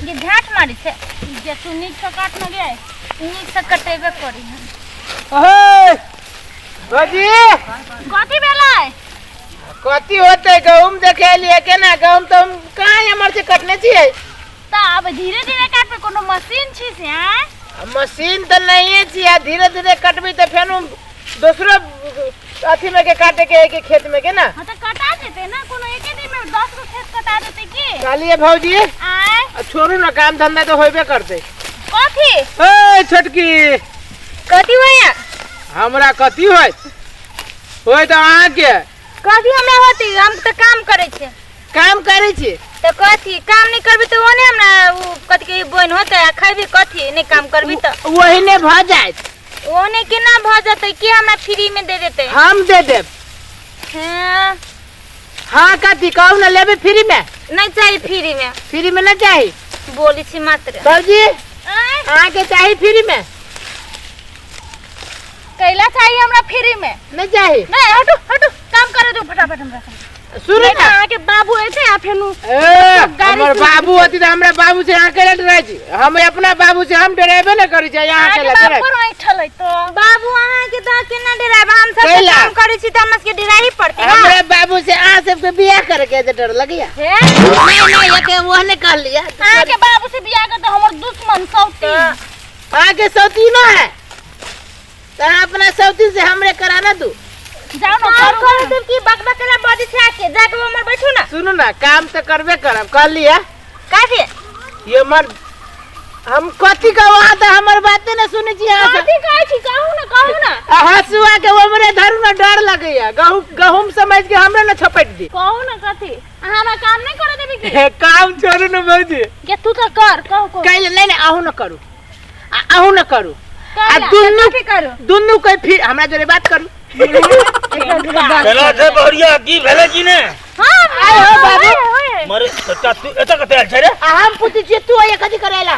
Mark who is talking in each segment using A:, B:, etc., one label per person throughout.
A: जे झाट मारै छै।
B: जे तू नीक से काट न गे।
A: नीक से कटेबे करी हम।
C: अहे भौजी।
B: कथी भेलै?
C: कथी होतै, गहूम देखे लिए केना गहूम तऽ हम कहाँ एम्हर से कटने छियै।
B: तऽ आब धीरे धीरे काटबै, कोनो मशीन छी से आँय?
C: मशीन तऽ नहिए छियै, आ धीरे धीरे कटबै तऽ फेनो दोसरो अथी में के काटे के है के खेत में के ना।
B: हाँ तऽ कटा जेतै ना, कोनो एके दिन में 10 गो खेत कटा जेतै की?
C: कहलिए भौजी
B: आँय?
C: आ छोड़ू ना, काम धंधा तऽ होबे करतै।
B: कथी?
C: ए छोटकी।
A: कथी होइया?
C: हमरा कथी होय होय तऽ अहाँके।
A: कथी हमरा होतै, हम तऽ काम करै छियै।
C: काम करै छी
A: तऽ कथी काम नहि करबी तऽ ओने हमरा उ कथी के बोइन होतै आ खैबी कथी? नहि काम करबी तऽ
C: ओहिने भऽ जायत।
A: ओने केना भऽ जेतै? के हमरा फ्री में दे देतै?
C: हम दे देब।
A: हाँ।
C: हाँ कथी कहू ना, लेबै फ्री में?
A: नहीं चाही फ्री में।
C: फ्री में नहीं चाही?
A: बोली छी मात्र।
C: सब्जी
B: आँय?
C: अहाँके चाही फ्री में?
B: कैला चाही हमरा फ्री में?
C: नहीं चाही।
B: नहीं, हटू हटू, काम करे दो फटाफट हमरा संगे।
C: सुनू
B: नहीं तऽ
C: ना।
B: अहाँके बाबू एतै आ फेनु
C: ए,
B: गाड़ी
C: हमर
B: सुन-
C: बाबू होती तऽ हमरा बाबू से अहाँ केला डराइ छी? हम अपना बाबू से हम डरेबे ने करै छी, अहाँ
B: अहाँके
C: केला
B: बाप
C: डराइ?
B: पर ऐठल है तो।
A: बाबू अहाँके तऽ केना डरायब, हम सब
C: कैला?
A: काम करै छी तऽ हमरा सबके डराही पड़तै ना।
C: हमरा बाबू से अहाँ सबके बियाह करे के डर लगैया?
A: हे?
C: नहीं नहीं, एके वो नहीं कहलियै।
B: अहाँके बाबू से बियाह कर तऽ हमर दुश्मन सौती।
C: अहाँके सौतीनो है तऽ अहाँ अपना सौतीन से हमरे करा ना दू।
B: जाओ ना,
A: काम
B: करू
A: करू
B: ना।
A: तुम की बक बक ला बजै छै आके जाके उमर बैठू ना।
C: सुनू ना, काम तऽ करबे करब कहलियै।
A: काहे?
C: ये मर हम कथी कहू, अहाँ तऽ हमर बाते ने सुनै छी अहाँ सब।
B: कथी कहै छी? कहू ना, कहू ना।
C: आ हँसुआ के ओमरे धरू ना, डर लगैया, गहूम गहूम समझ के हमरे ने छपटि दी।
B: कहू ना कथी? अहाँ हमरा काम नहीं करे देबी की?
C: हे, काम छोड़ू ना भौजी।
B: गे तू तऽ कर, कहू कहू।
C: कैले नहीं नहीं, अहूँ न करू आ अहूँ न करू आ
B: कैला?
C: दुनू
A: कथी करू?
C: दुनू के फिर हमरा जोरे बात करू।
D: केना छै बहुरिया, की भेलै की ने?
B: हाँ,
C: आय हो बाबू।
B: होय, होय।
D: मरे सच्चा, तू एतऽ कतऽ आयल छै रे?
C: आ हम पूछै छियै तू आइ कथी करे अयला?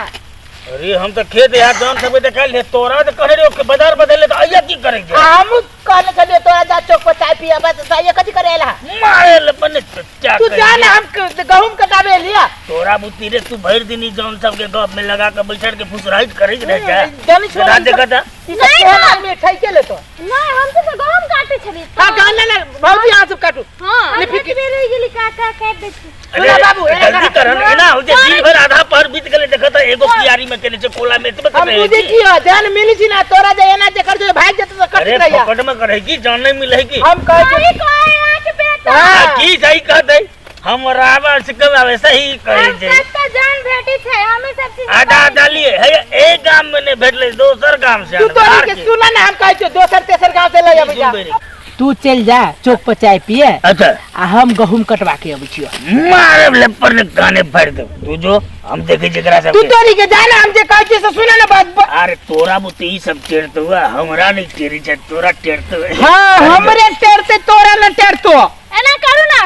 D: अरे हम तऽ खेत यहाँ जौन सबके देखल रहे, तोरा तऽ कहने रहियो कि बाजार बदलले तऽ आइया की करै छै?
C: आ हमहूँ कहने छलियै तोरा जा चौक पर चाय पियब, तऽ आइया कथी करे अयला?
D: मारे ले बने चच्चा
C: तू जा ना, हम गहूम कटाबे एलियै।
D: तोरा बुद्धि रे, तू भरि दिन ई जौन सबके गप में लगा के बैठल के फुसराइत करैत रह जा।
C: जानी छोड़।
D: गधा देखत आ।
C: ई सब केहन आदमी ठैके लेतो।
B: नहीं, हम सब तऽ गहूम काटे छलियै।
C: हाँ, गाना ना भौजी, अहाँ सब काटू।
B: हाँ।
C: नहीं, फिर
A: रहि गेली काका काटि दै छी।
D: अरे
C: सुना बाबू, एना
D: जल्दी
C: करा।
D: करन, एना हो जे दिन भर आधा पहर बीत गेलै, देखत आ एगो कियारी में केने छै कोला में एतबे
C: हम
D: कटे
C: बुझै
D: की?
C: छियो, जहन मिली छी ना तोरा जे एना जे कर जो भागि जेतौ तऽ
D: अरे
C: कटैत रहिया।
D: फोकट में करे की जान नहीं मिले की?
C: हम कहै
B: सही
C: छी
B: कहै अहाँके बेटा।
C: हाँ।
D: आ की सही कहतै? हम रावण से कब आवे सही कहै
A: हम
D: छै।
A: सब तऽ जान भेटै छै, हमे सब चीज
D: आधा आधा लिए हे, एक गाम में नहीं भेटलै, दोसर गाम से
C: तू
D: आनबै।
C: तोरी
D: आर
C: के
D: की?
C: सुना ना, हम कहै छियो दोसर तेसर गांव से लऽ अबै जा।
D: सुनबै रे।
C: तू चलि जा चौक पर चाय पिए।
D: अच्छा।
C: आ हम गहूम कटवा के अबै छियो।
D: मारे लेपर ने काने फाड़ि देब, तू जो हम देखै छी एकरा
C: तू
D: सबके।
C: तोरी के जा ना, हम जे कहै छियो से सुना ना बात।
D: अरे तोरा बुते ई सब टेरतो हुआ, हमरा नहीं टेरी छै, तोरा टेरतो।
C: हाँ, हमरे टेरते, तोरा न टेरतो।
B: एना करू ना,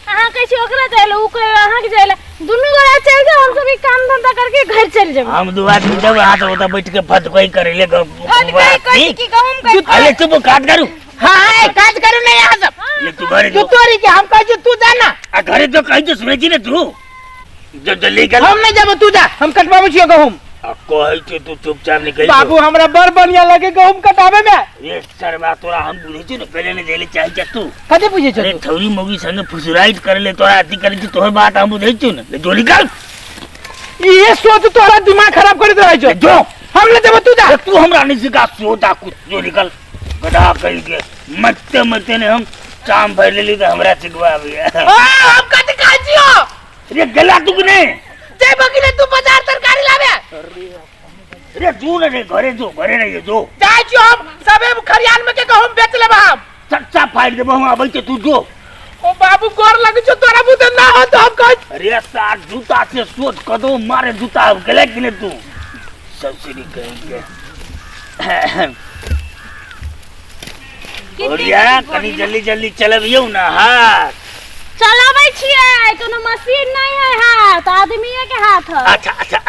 B: अहाँ कहै छी ओकरा जाय लए, उ कहै अहाँके जाय लए, दुनू गोरा चलि जाउ, हम सब ई काम धंधा करके घर चलि जेबै।
D: हम दू आदमी जब हाथ ओतऽ बैठ के फटकई करे ले गप।
A: फटकई कहै छी कि गहूम कटि।
D: अरे चुप, काट करू।
C: हाँ, हाँ, काज करू नहीं यहाँ सब।
D: ले तू घरे
C: तू
D: जो।
C: तोरी के हम कहै छियो तू जा ना।
D: आ घरे जो कहै छियो सुनै छी ने तू? जो जल्दी कर।
C: हम नहीं जाबो, तू जा, हम कटवाबै छियो गहूम।
D: आ कहै छियो तू चुपचाप निकलि जो।
C: बाबू हमरा बड़ बढ़िया लगे गहूम कटाबे में।
D: रे सरवा, तोरा हम बुझै छियो ने, पहिले ने जैले चाहै छ तू।
C: कथी बुझै छौ
D: अरे
C: तू?
D: ठौरी मौगी संगे फुसराइत करे ले तोरा अथी करे छी, तोहर बात हम बुझै छियो ने। ले जो निकल।
C: ये सोच तोरा दिमाग खराब करैत रहै छौ।
D: ले जो।
C: हम नहीं जेबो, तू जा।
D: अरे तू हमरा नहीं सिखा सोच आ कुछ, जो निकल। गधा कहि के मरते मरते ने हम चाम भरि लेली तऽ हमरा सिखबा आबैया।
C: आ, हम कथी कहै छियो?
D: रे गेला तू कि नहीं?
C: जेबो कि नहीं तू बाजार तरकारी लाबे?
D: रे जो ने रे घरे जो, घरे रहिए जो।
C: जाइ छियो हम सबे खरियान में के गहूम बेच लेब हम।
D: चच्चा फाड़ि देबो हम, आबै छै तू जो।
C: ओ बाबू गोर लगै छौ तोरा बुते ना हो तो हम कहै।
D: अरे सार जूता से सोच कदो मारे जूता अब गेलै कि नहीं तू? सब सीढ़ी कहीं के। बोलिया कनी जल्दी जल्दी चलबियौ ना हाथ।
B: चलाबै छियै, कोनो मशीन नहीं है हाथ, आदमीये के हाथ है।
D: अच्छा अच्छा,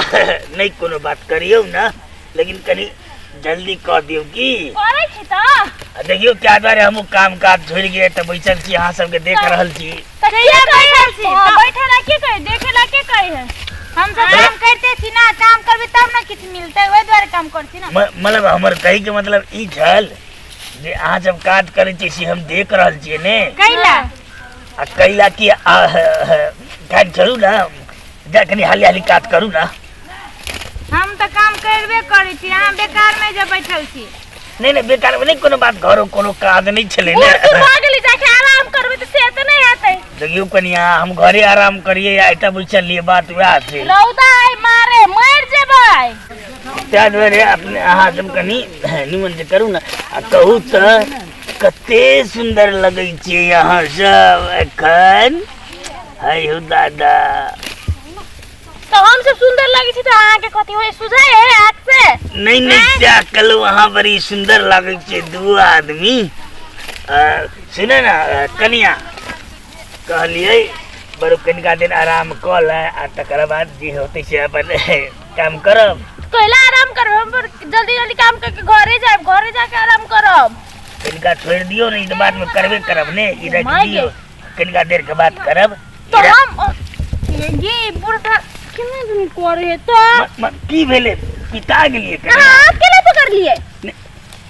D: नहीं कोनो बात करियौ ना, लेकिन कनी जल्दी कह दियौ की।
B: करै छी तऽ।
D: आ देखियौ क्या दुआरे हमहूँ काम काज छोड़ि के तऽ बैसल छी, अहाँ सबके देख रहल छी।
B: तऽ के कहै है? बैठे ला के कहै, देखे ला के कहै है?
A: हम सब काम करते छी ना, काम करबे तब ना किछु मिलतै, ओहि दुआरे काम करै छी ना।
D: मतलब हमर कहै के मतलब ई छल जे अहाँ सब काज करै छी से हम देख रहल छियै ने।
A: कैला?
D: आ कैला कि काज छोड़ू ना, जा कनी हाली हाली काज करू ना।
A: हम तऽ काम करबे करै छी, अहाँ बेकार में जे बैठल छी।
D: नहीं नहीं बेकार में नहीं कोनो बात, घरो कोनो काज नहीं छलै ने।
B: बूढ़ सूढ़ भऽ गेली, जाके आराम करबै तऽ से तऽ नहि हेतै।
D: देखियौ कनिया, हम घरे आराम करिए आ एतऽ बैसल लिए बात वएह छै।
B: रौदा आइ मारे मरि जेबै।
D: ताहि दुआरे अपने अहाँ सब कनी निमन से करू ने। आ कहू तऽ कते सुन्दर लगै छियै अहाँ सब एखन। है हो दादा।
B: तो हम सब सुंदर लगे छी तो अहाँ के कथी होय सुझाय है आँख से?
D: नहीं नहीं क्या कलो अहाँ बड़ी सुंदर लगे छे दू आदमी। सुने ना कनिया, कहलिए बड़ो कनिका दिन आराम क ले आ तकर बाद जे होते से अपन काम करब।
B: कैला आराम करब? हम पर जल्दी जल्दी काम करके घरे जाएब, घरे जाके आराम करब।
D: कनिका छोड़ दियो, नहीं तो बाद में करबे करब ने। ई रख
B: my
D: दियो, कनिका देर के बाद करब।
B: तो हम ये बुढ़ा केना दुनू करे है तो?
D: की भेले? पिता गेलिए कनिया?
B: अहाँ केना पकड़ लिए?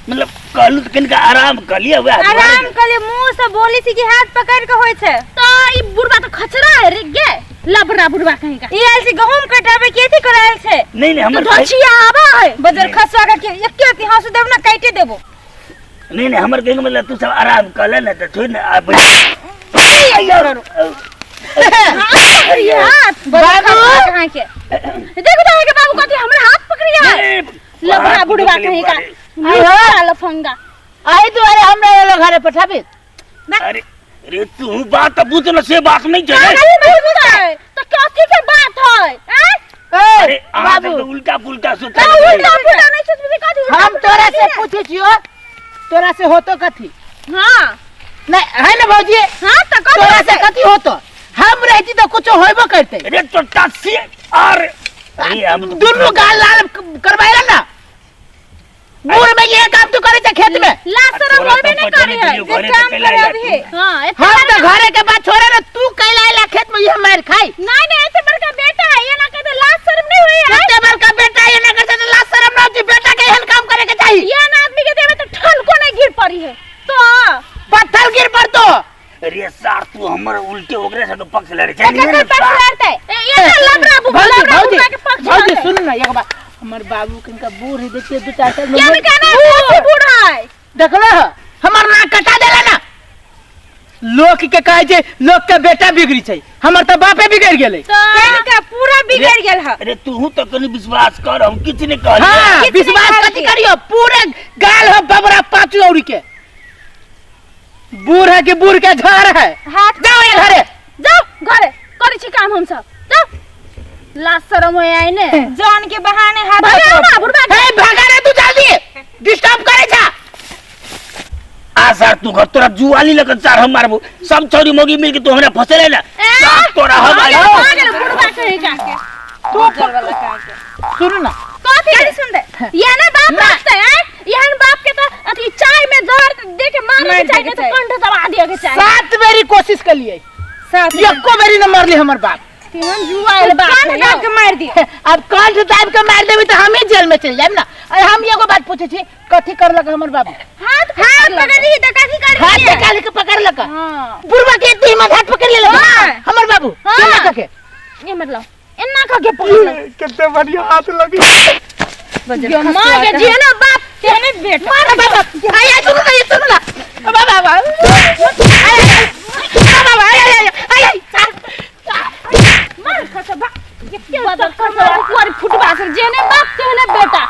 D: मतलब कहलू तऽ कनिका आराम कऽ लिअ, वएह दुआरे।
A: आराम कऽ लिअ, मुँह से बोली छी कि हाथ पकड़ के होइ छै।
B: तो ई बुढ़बा तो खचरा है रे गे, लबड़ा बुढ़बा कहीं का।
A: ई आयल छै गहूम कटाबे के अथी करायल छै।
D: नहीं नहीं हमर
B: तो धोछिया आबा है।
A: बजर खसवा के एके अथी हाँसू देब ना काटे देबो।
D: नहीं नहीं हमर कहै के मतलब तू सब आराम कऽ ले ने तऽ छोड़ ने आ
A: बाबू कहाँ के
B: देखो तो के बाबू कथी हमरा हाथ पकड़िया है। लबड़ा बुढ़बा कहीं का लफंगा लफंगा।
C: एहि दुआरे हमरा एलो घरे पठाबे।
D: अरे रे तू बात तऽ बुझ न, से बात नहीं छै रे।
B: तो कथी के बात है?
C: ए,
D: अरे अहाँ
C: बाबू।
D: सब तऽ उल्टा पुल्टा सोचै
B: तो
D: छी।
B: उल्टा पुल्टा नहीं सोचबे कथी उल्टा
C: हम
B: पुल्टा
C: तोरा से
B: सोचबे?
C: पूछे छियो, तोरा से होतो कथी?
B: हाँ।
C: नहीं है ना भौजी?
B: हाँ तो कथी
C: तोरा से
B: होतै?
C: कथी होतो? हम रहती तो कुछ होइबो करते।
D: रे तो टसी और अरे हम तो
C: दुनू गाल लाल करवाएला ना। बूढ़ में ये काम तू करे छे खेत में।
B: लाज शरम
D: तोरा
B: होइबे
D: तो
B: नहीं
D: पता
B: करे
D: नहीं
B: है।
D: तुझे घरे
A: जे काम
D: से कैला
A: करे
D: आइला
A: अभी।
D: तू।
B: हाँ, एते
C: हम तो
B: बड़का
C: घरे के बात छोड़े ना, तू कैला आइला खेत में ये मार खाई।
B: नहीं नहीं ऐसे बड़का बेटा है, ये ना कहते लाज शरम नहीं होई है।
C: एते बड़का बेटा ये ना करते तो लाज शरम ना होती, बेटा के एहन काम करे के चाही।
B: ये ना आदमी के देवे तो ठनको नहीं गिर पड़ी है। तो
C: पत्थर गिर पड़तो।
D: अरे सार तू हमर उल्टे ओकरे से तो पक्ष लड़े छै।
A: एकर पक्ष लड़तै।
B: ए, ये ना लबड़ा बुढ़ा,
C: भौजी,
B: लबड़ा
C: भौजी,
B: बुढ़ा के पक्ष
C: भौजी,
B: लड़तै।
C: सुन ना एक बात, हमर बाबू किनका बूढ़ है देखिए दू चार साल में
B: क्या
C: मर-
B: कहना है, बूढ़ बूढ़ है।
C: देखलो हो, हमर नाक कटा देला ना। लोक के कहै छै लोक के बेटा बिगड़ी छै, हमर तऽ बापे बिगड़ गेलै।
B: तो
A: कनिका पूरा बिगड़ गेल ह।
D: अरे तू तऽ कनी विश्वास कर, हम किछु नहीं कहलियै।
C: हाँ,
A: किछु नहि
C: विश्वास
A: कहलियै।
C: कथी करियो, पूरे गाल हो बबरा पाँचू औरी के। बूढ़ है कि बूढ़ के झाड़ है।
A: हाथ
C: जाओ ये घरे।
B: जाओ घरे करे छी काम हम सब। जाओ लाज शरम होय आइ ने।
A: जान के बहाने हाथ
B: भगाओ ना बुढ़बा के।
C: हे भगा रे तू जल्दी, डिस्टर्ब करे छा।
D: आ सार तू घर तोरा जुआली लगन सार हम मारबो, सब छौरी मोगी मिल के तू हमरा फसेले ना। सार तोरा हम
B: भागल,
D: आयो।
B: भागल बुढ़बा कहीं का के।
C: तू सुन ना।
B: कथी?
A: कथी सुन दे?
B: ये ना बाप रखते हैं, यहन बाप के तो अथी चाय में जहर दे के मारे
A: मार
B: के चाही,
A: देके
B: नहीं तो
A: चाही।
B: कंठ दबा दिए के चाही।
C: 7 बेरी कोशिश कर लिए,
A: 7
C: एको बेरी न मारली हमर बाप।
B: तेहन जुआयल बाप
A: कंठ
B: है
A: दाब के मार दिए।
C: अब कंठ दाब के मार देबी तो हम ही जेल में चल जाएब ना। अरे हम एगो बात पूछे छी, कथी करलक हमर बाबू?
B: हाथ
A: हाथ पकड़ ली तो कथी कर
C: हाथ
A: दिए?
C: निकाल के पकड़लक।
B: हां।
C: बुढ़वा के इतनी हिम्मत हाथ पकड़ लेलक।
A: हाँ।
C: हमर बाबू
B: हाँ।
C: केना कके?
B: ये मतलब एना कके पकड़लक।
C: कितने बढ़िया हाथ लगी।
B: मां के जे ना बाप
A: तेहने बेटा।
C: मार बाबा। आय आय सुन ना, ये सुन ना। बाबा बाबा। आय आय बाबा आय आय आय आय।
B: मार खसबा। ये बदल खसबा कुआरी फुटबा से जेने बाप तेहने बेटा।